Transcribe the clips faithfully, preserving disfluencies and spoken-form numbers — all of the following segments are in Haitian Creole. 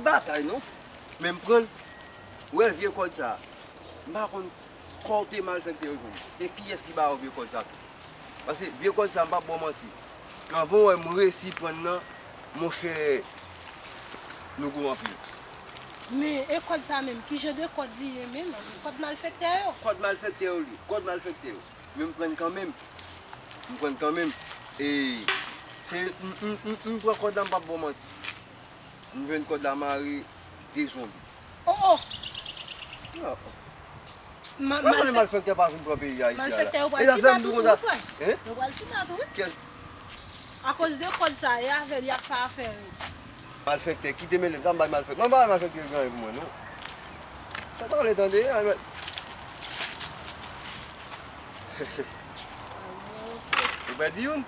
batay non. Men m pran l. Ou wè vye kòd sa a? M pa konn kote malfektè yo jwenn. E kiyès ki ba yo vye kòd sa tou? Paske vye kòd sa a, m p ap ba w manti. Anvan w wè m resi pran l nan, monchè, nou gou anpil. Men, e kòd sa menm, ki jan de kòd li ye menm? Kòd malfektè yo? Kòd malfektè yo li, kòd malfektè yo. Men m pran l kanmenm. M pran l kanmenm. E, se, m, m, m, m pran kòd la, m p ap ba w manti. M jwenn kòd la mare de zonbi. Oh, oh! Oh, oh. Ma-, Wè, konnen malfèk-, malfèktè pa vin pran peyi a isi a la. Malfèktè yo pral chita tou, wi, frè. Hein? Yo pral chita tou, wi. Kèl? Akoz de kòd sa, e avè l y ap fè afè yo. Malfèktè, kite mele m, sa m bay malfèktè. Mwen pa bay malfèktè gen anyen pou mwen, non. Sa ta le tande, a, mwen. Ou pèdi youn?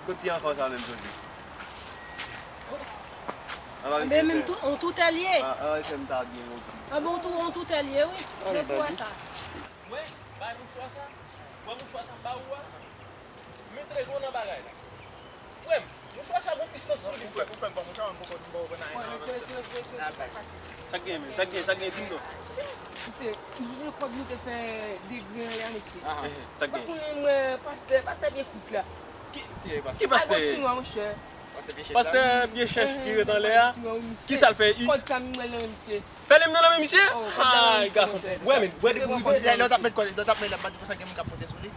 Kot ti anfan sa menm soti? Anba misye fè. Men menm tou, on toutè l ye. Anba misye m ta byen okipe. Anba on tou, on toutè l ye, wi. Je vois ça. Mwen, bay mouchwa sa. Mwen mouchwa sa m ba ou a. Mete gon nan bagay la. Frè m, mouchwa sa gon pisans sou li, frè m. Ou fè, ou fè m pran mouchwa, mwen poko, m poko pran anyen nan. Sa k gen, men? Sa k gen, sa k gen, di m non. Misye, m jwenn kòb nou te fè degre anlè a, mesye. Sa k gen? M pa konnen, mwen, pastè, pastè pye kout la. Ki, ki pastè? Pastè pye chèch ki ret anlè a? Ki sa l fè? Kòd sa m mwen nan men misye. Pèlen m nan men misye? Ay, gason. Wè, men, wè depi w rive. Lè w t ap met kòd, lè w t ap met lè, m pa t di konsa gen moun k ap monte sou li.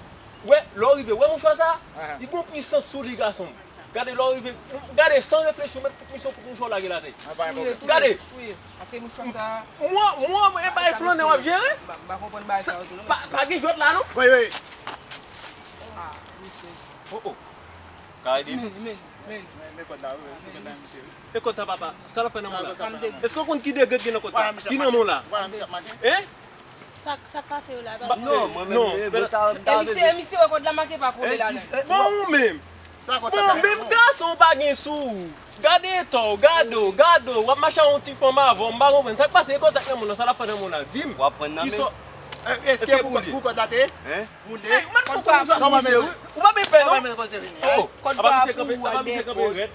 Wè, lè w rive, wè mouchwa sa? Li gon pisans sou li, gason. Gade, lè w rive, gade, san reflechi, w mèt fout misye yon kout mouchwa w lage l atè. Gade. Mwen, mwen, e bay flannè w ap jere? Pa, pa gen jwèt la, non? Wi, wi. Oh, oh. Ka ede m. Men, men, men. Men, men kòd la, wi, men kòd la, misye, wi. E kòd sa, papa? Sa l ap fè nan moun la? Èske w konn ki degre ki gen nan kòd sa? Ki nan moun la? Hein? Sa, sa k pase yo la, papa? Non, mwen menm, non, eh, mwen ta, ta. E misye, e misye wè kòd la make pa kole ladan. Bon, ou menm. Bon, menm gason w pa gen sou ou. Gade eta w, gade w, gade w. W ap mache ak yon ti fanm avè w, m pa konprann. Sa k pase? E kòd sa k nan moun nan, sa l ap fè nan moun la? Di m. W ap pran nan men. Èske pou kòd la te ye? Hein? Boule. Ey, ou mèt fè kòd mouchwa sou misye, wi. Ou pa bezwen pè, non? Oh, oh. Apa misye kanpe, apa misye kanpe rèd?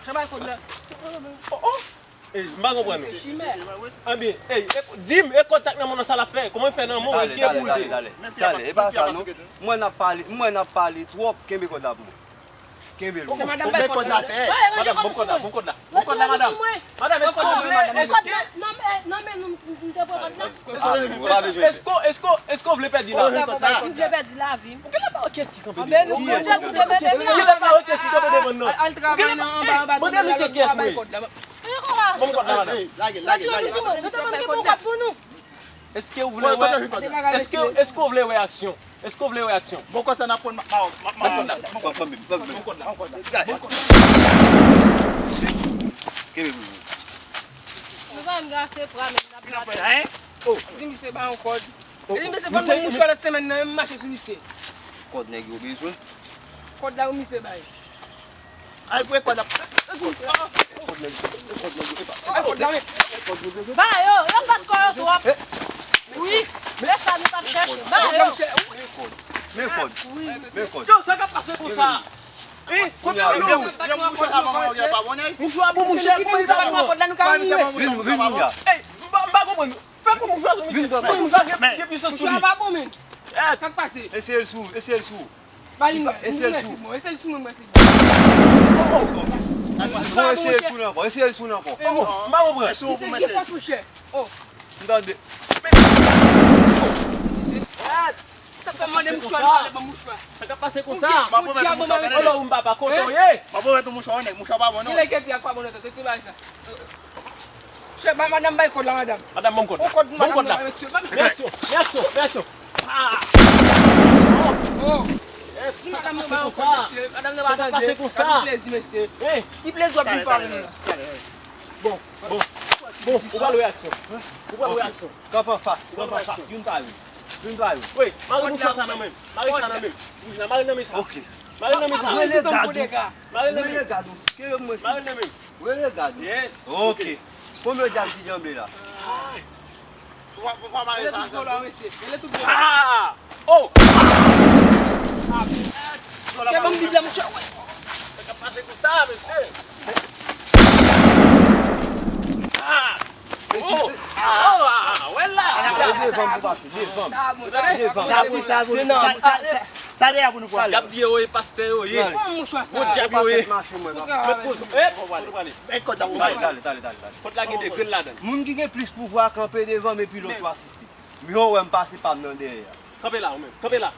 Chabay kòd la. Oh, oh. Ey, m pa konprann ou. Ebyen, ey, di m, e kòd sa k nan men w nan sa l ap fè? Kòman l fè nan men w? Èske e boule? Talè, talè, talè, e pa sa, non. Mwen n ap pale, mwen n ap pale twòp, kenbe kòd la pou mwen. Kenbe l pou mwen. Madanm, ban m kòd la. Madanm, ban m kòd la, ban m kòd la. Ban m kòd la, madanm. Madanm, èske w vle, èske... Non, men, non, men nou, nou te pran kòd la. Ah, nou pa bezwen. Èske, èske, èske w vle pèdi lavi? Ou vle pèdi lavi? Ou genlè pa wè kiyès ki kanpe devan. Ou genlè pa wè kiyès ki kanpe devan nan. Ou genlè pa wè. Mande misye kiyès mwen ye. Ban m kòd la, madanm. Lage l, lage l, lage l. Èske w vle wè, èske, èske w vle wè aksyon? Èske w vle wè aksyon? Bon, kòd sa n ap pran, m ap ba w, m ap ba w. Ban m kòd la, ban m kòd la, ban m kòd la, ban m kòd la. Kenbe pou mwen. Nou pa ann gase pra, men n ap gate. Oh. Di misye ba yon kòd. Oh, oh. Di misye ban mwen mouchwa lòt semèn nan, m mache sou misye. Kòd nèg yo bezwen. Kòd la pou misye bay. Ay, kwe kòd la. Kòd nèg, kòd nèg, epa. Ay, kòd la, men. Ba yo, yo bat kò yo twòp. Wi, men sa nou t ap chèche. Ba yo. Men kòd, men kòd, men kòd. Yo, sa k ap pase konsa? Hein? Kote yo? Mouchwa bon, mouchwa, kòman sa bon? Vin, vin, vin la. Ey, m pa, m pa konprann. Fè kou mouchwa sou misye. Kou mouchwa gen, gen pisans sou li. Mouchwa pa bon, men. Sa k pase? Eseye l sou, eseye l sou. Ba li mwen, eseye l sou. Eseye l sou mwen, mwen se. Bon, eseye l sou nan kò, eseye l sou nan kò. M pa konprann. Misye gen fòs, monchè. Oh. M tande. Sa fè mande mouchwa, li pa vle ban mouchwa. Sa k ap pase konsa? Ou lòm papa, kote w ye? M ap remèt ou mouchwa, nèg, mouchwa pa bon, non. Genlè gen pi ak pa bon nan tèt, se bagay sa. Chè, ba madanm bay kòd la, madanm. Madanm, ban m kòd la. Ban m kòd la. Men aksyon, men aksyon, men aksyon. Ah! Oh! Di madanm nan ba yon kòd, mesye. Madanm nan pa tande. Sa k ap pase konsa? Ki plezi, mesye. Ki plezi w ap vin fè avè nou la? Bon, bon. Bon, ou pral wè aksyon. Ou pral wè aksyon. Kanpe anfas, kanpe anfas. Youn pa youn. Youn pa youn. Wi, mare mouchwa sa nan men m. Mare sa nan men m. Wouj la, mare nan men sa. Ok. Mare nan men sa. Rele gad ou. Mare nan men. Rele gad ou. Kenbe mwen si. Mare nan men. Rele gad ou. Yes. Ok. Konbyen djab ki janbe la? Ou pa, ou pa mare sa ansanm. Ah! Oh! Kè ban m Bib la, monchè. Sa k ap pase konsa, mesye? Ah! Devan m pou pase, devan m. Devan m. Sa pou sa, se nan, sa, sa, sa dèyè pou nou pran. Y ap di yo ye pastè yo ye. Pran mouchwa sa. Gwo dyab yo ye. Met kozo. Ep, kote w prale? Met kòd la pou pale. Dale, dale, dale, dale. Kòd la gen de grenn ladan l. Moun ki gen plis pouvwa kanpe devan m epi lòt yo asiste. Yo wè m pase pa m nan dèyè a. Kanpe la, ou menm. Kanpe la.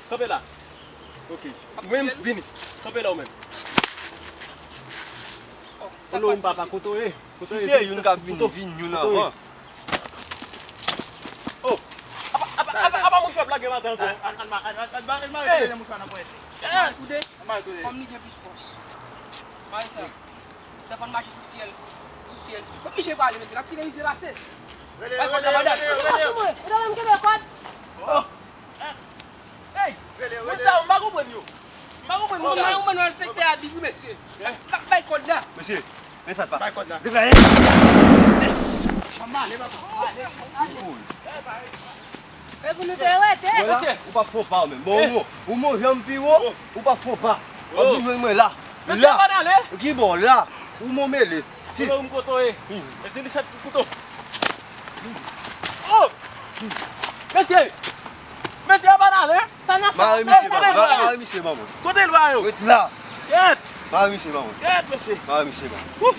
Kanpe la. Ok. Ou menm, vini. Kanpe la, ou menm. Kote w ye, papa? Kote w ye? Si se youn k ap vini, vin youn anvan. Oh! Apa, apa, apa, apa mouchwa blage maten ankò? Al, al, al, al, al, al, al, al, al, mouchwa nan ponyèt li. Al toude. Al toude. Kòm li gen plis fòs. Mare sa. Sa konn mache sou syèl. Sou syèl. Kòm misye pale, mesye, l ap kite misye pase. Rele, rele, rele, rele. Ou pa sou mwen. Ou ta menm kenbe kòd. Oh! Hey! Moun sa yo, m pa konprann yo. M pa konprann moun sa yo. Ou mande, ou mande malfektè a big wi, mesye. M ap bay kòd la. Mesye, men sa k pase. Bay kòd la. Degaje. Yes! Chanm ale, papa. Ale, ale. E pou nou te rete. Mesye, ou p ap fon pa ou menm. Bon, ou, ou manje m pi wo, ou p ap fon pa. W ap vin jwenn mwen la. Mesye, la. Ki bò la? Ou mwen mele. Si. Kote w, kote w ye? Mesye, li sèt kouto. Oh! Mesye! Mesye, a pa n ale. Sa n ap fè? Mare misye ban mwen. Mare misye ban mwen. Kote lwa yo? Ret la. Kèt! Mare misye ban mwen. Kèt, mesye. Mare misye ban mwen.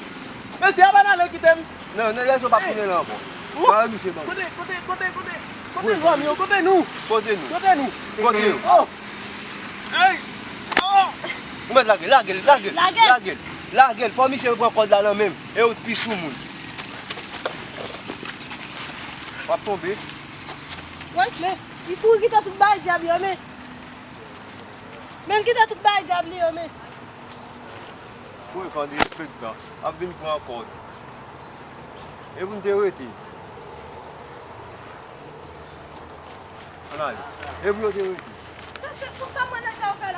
Mesye, a pa n ale, kite m. Non, non, lè sa w p ap tounen la ankò. Mare misye ban mwen. Kote, kote, kote, kote? Kote lwa m yo? Kote nou? Kote nou? Kote nou? Kote yo? Oh! Hey! Oh! Ou mèt lage l, lage l, lage l, lage l, lage l. Fò misye pran kòd la nan men m. E ou t pi sou moun. W ap tonbe. Woy, men, li kouri kite tout bagay dyab yo, men. Men l kite tout bagay dyab li yo, men. Frekan, derespektan. Ap vin pran kòd. E pou n te rete. Ann ale. E pou yo te rete. Men se konsa mwen nèg sa yo fè